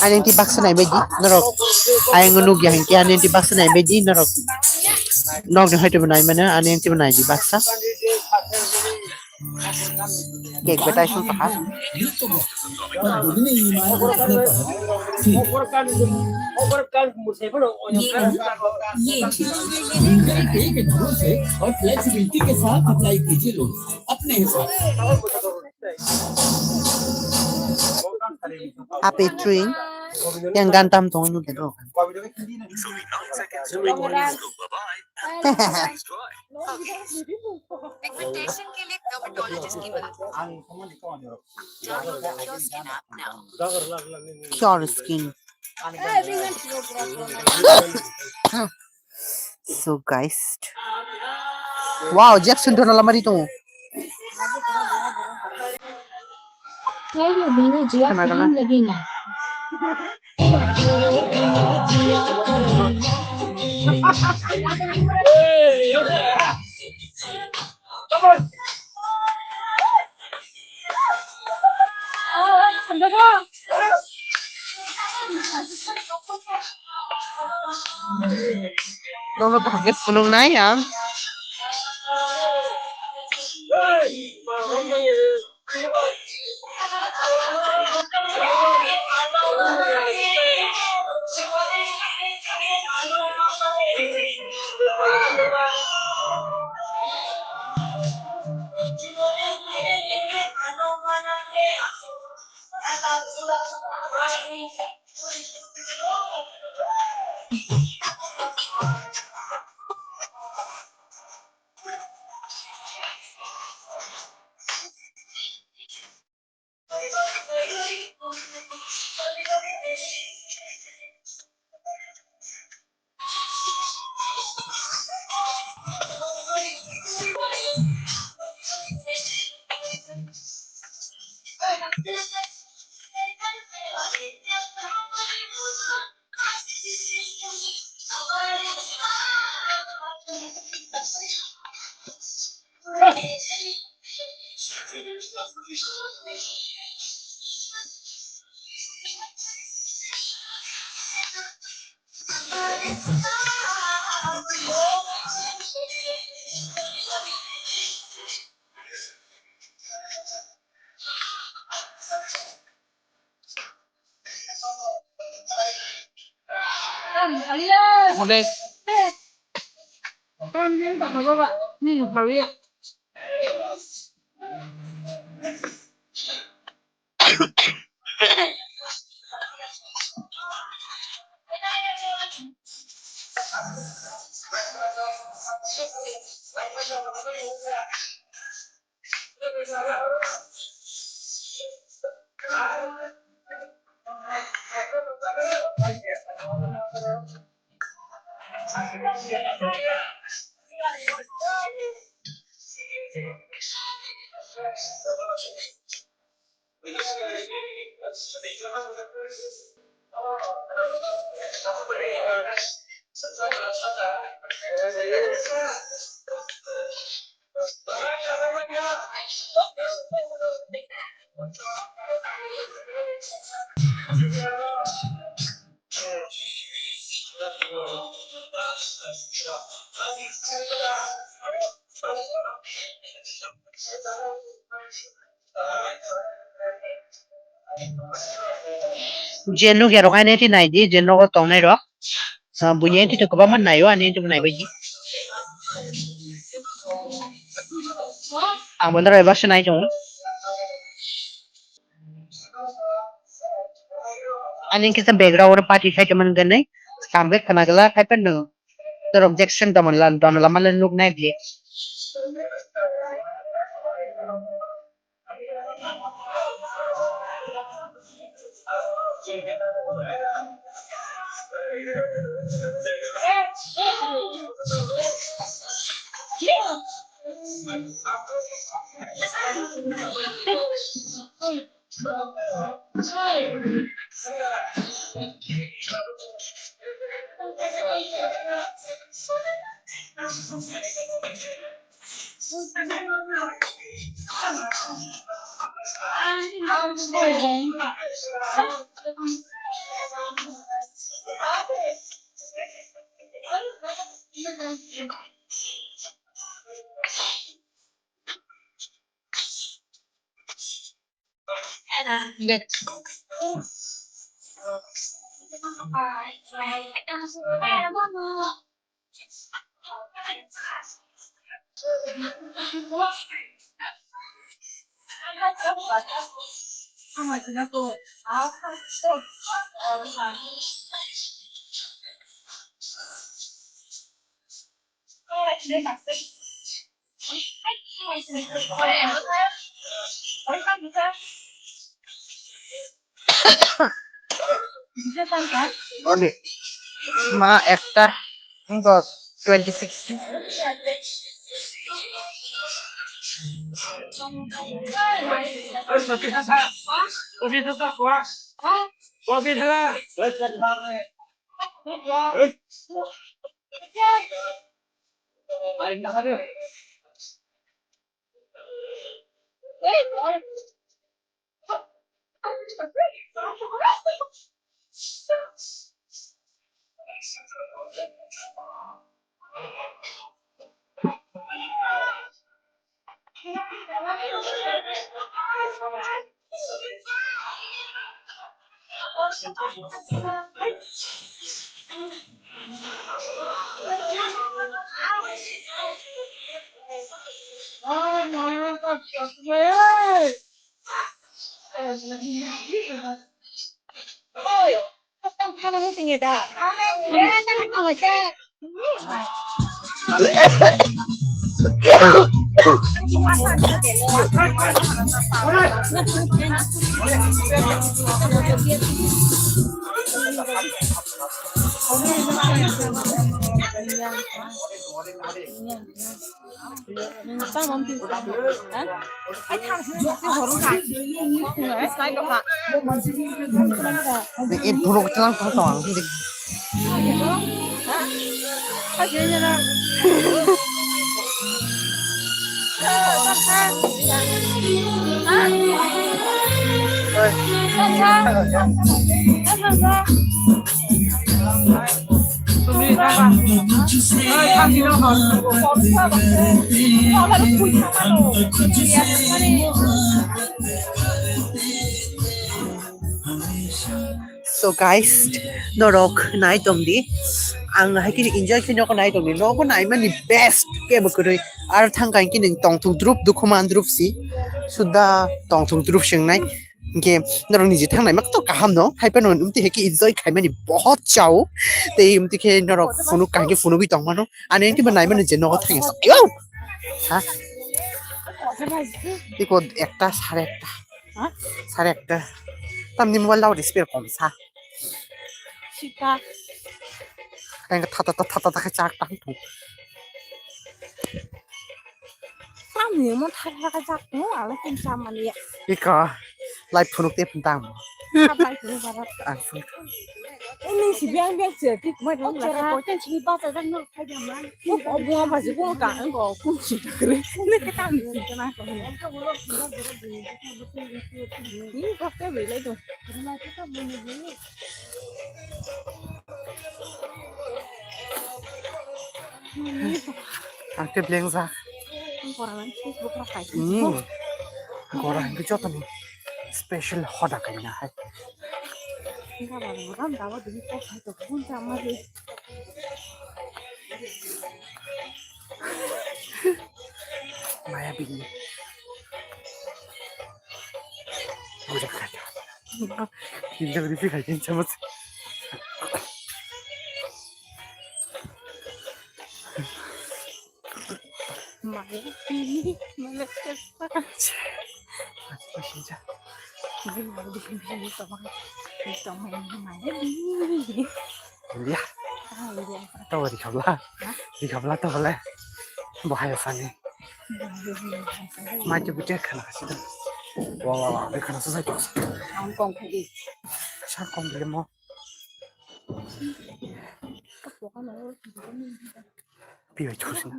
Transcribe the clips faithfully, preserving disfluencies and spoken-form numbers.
Ani ti baksa nai baidi norok. Ayang nukya hinkhe ani ti baksa nai baidi norok. Nokni hoito bo nai mano, ani ti bo nai di baksa. Cake betai sung paha. ये ठीक है, भरोसे और फ्लेक्सिबिलिटी के साथ अप्लाई कीजिए लोन अपने हिसाब से। Ape tree yang gantam tong nu kedo. Pigmentation के लिए dermatologist की मदद। Cure skin. So guys, wow, Jackson to nalamari to. Kama kama. Nono bahai phunuknai ang. Je nukya rok ani ti nai di, je nogo tongnai rok. Ah, buini ti to kwbangma naio, ani ti nai bai di. Ang bo nai bai baksa nai tongo. Ani kisa background party khai tongmani gwnwi, sambe khna glak hai phano norok Jackson domola, domola male nuk nai bile. Oni. Ma ekta dos twenty six. So guys, norok nai tong di. Ang hai khe enjoy khe nogo nai tong di. Nogo nai mani best kebo kwrwi. Ar thang kai khe nwng tongthok drup dukhu man drup si. Suda tongthok drup sing nai. Hingke norok niji thangnai mak to kaham no, hai phano umti hai khe enjoy khaimani bahut chao. Tei umti khe norok phunuk kaham khe phunugwi tong mano. Ani engke bo nai mano je nogo thangya sa. Ayo! Ha? Iko ekta, sare ekta. Ha? Sare ekta. Tamni mobile lao display kom sa. Sita. Kaya thata thata thata khe chak tang thung. Tamni mo thar thar khe chak tong, ale kin chamani ya. Ika, live phunuk te phun tang. Sabai phunuk bara. Ang phun. Ini si biang biang se, tik mai rong la. Ko chen si ba ta dang no khai jam man. Ko ko bo ma ji ko ka ang ko kun si ta kre. Ne ke tamni si ta na ko. Ni ko ke bi lai do. Ang tei blengjak. Gora hingke jotoni special hoda kaina hai. Maya bini. Budak kata. Budak ripi kaki sama. Maya bini, maya kata. Masih masih aja. Ini mau bikin bikin sama. Ini sama ini maya bini. Iya. Ah, iya. Tahu di kabla. Hah? Di kabla tahu le. Bahaya sani. Mai tu bute khana kasi da. Wa wa wa, de khana sa sai ko. Ang kong khai di. Sa kong de mo. Pi bai chu sina.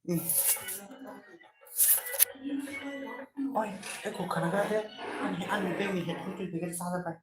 Oi, eko khana ga de. Ani, ani bag ni headphone twi bag sa da pai.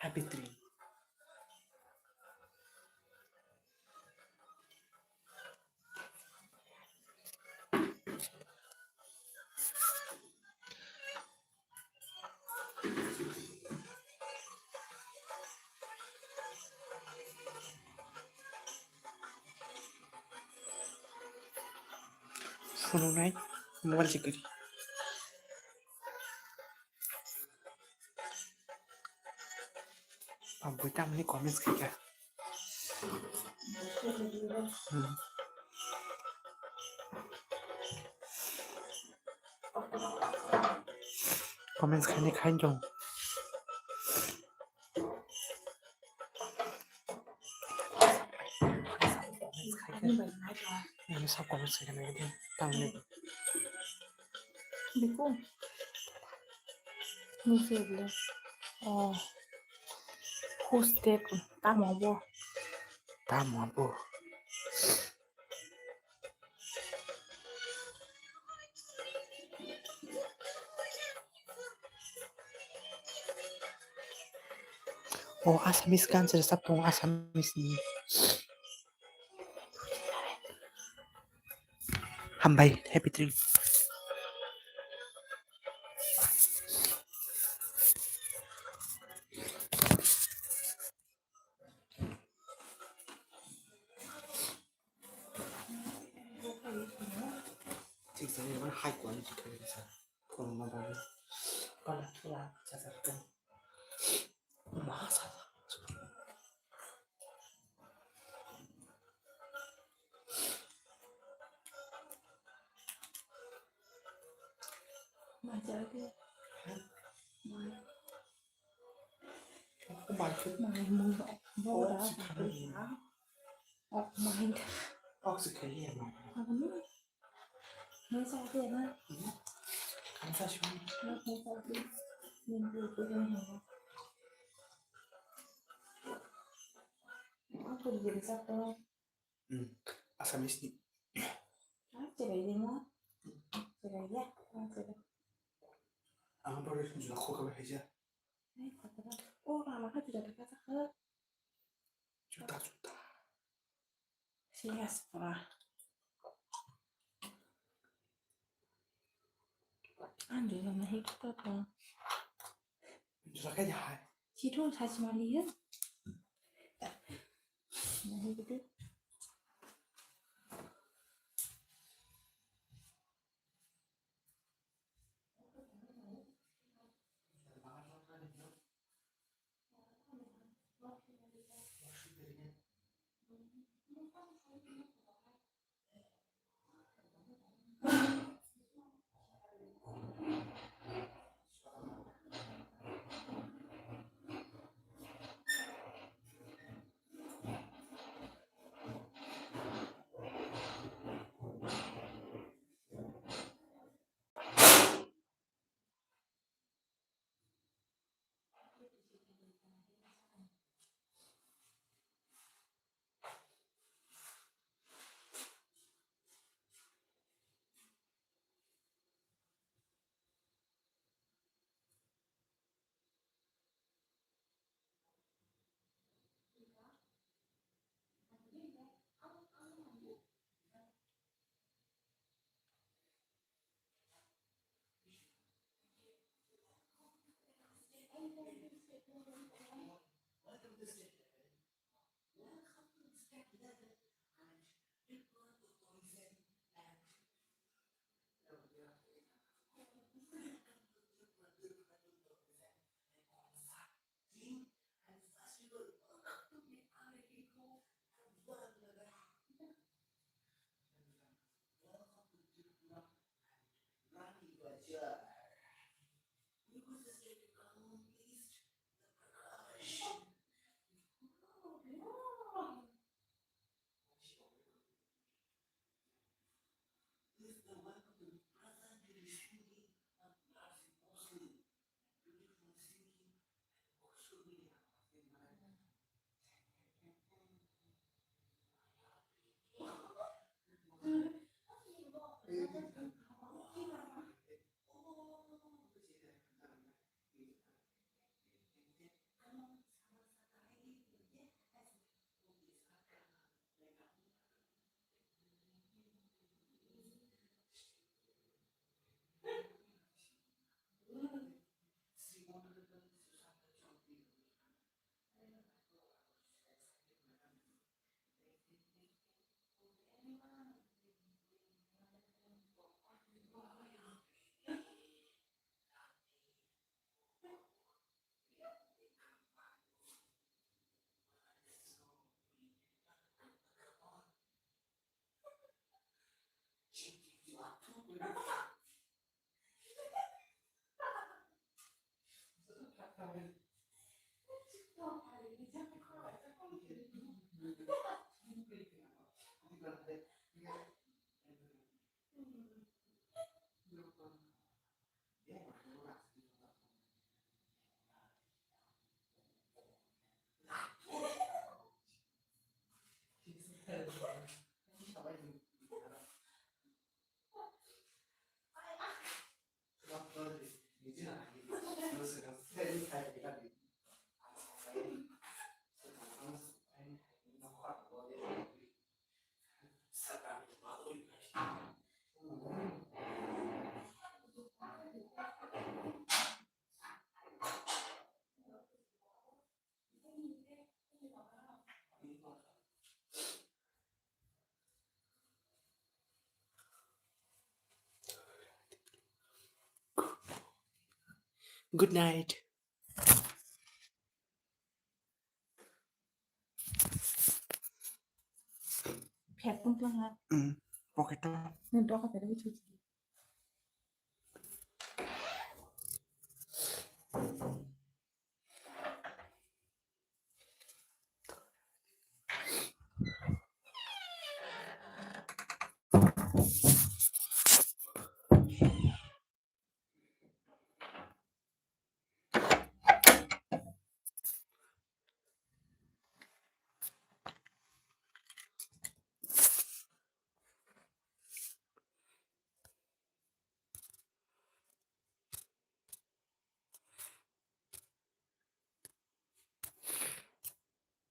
Happy dream. Phunuknai mobile se kwrwi. Aboni tamni comments khaikha. Hmm. Comments khaini khain tong. Ani sab comments khaikha nai di tamni. Biko. Nisi bile. Oh. Who's that? Tamo bo. Tamo bo. Oh, Assamese kan se sab tong Assamese ni. Hambai, happy trip. Thik se, hai quality khe sa. Phone ma ba. Pala thula, cha cha. Ma sa. Hmm, Assamese ni. Ah, cherai de mo. Cherai ya. Ah, cherai. Ang bo juda kho kha hai ja. Ai, kha kha. O, mama kha juda kha kha. Juda, juda. Serious pura. Ang juda na hik to to. Juda kha ja hai. Chithung sa chimali ya. Good night. Phek tong tong ha. Mm, pocket o. Nang doka pera bithi.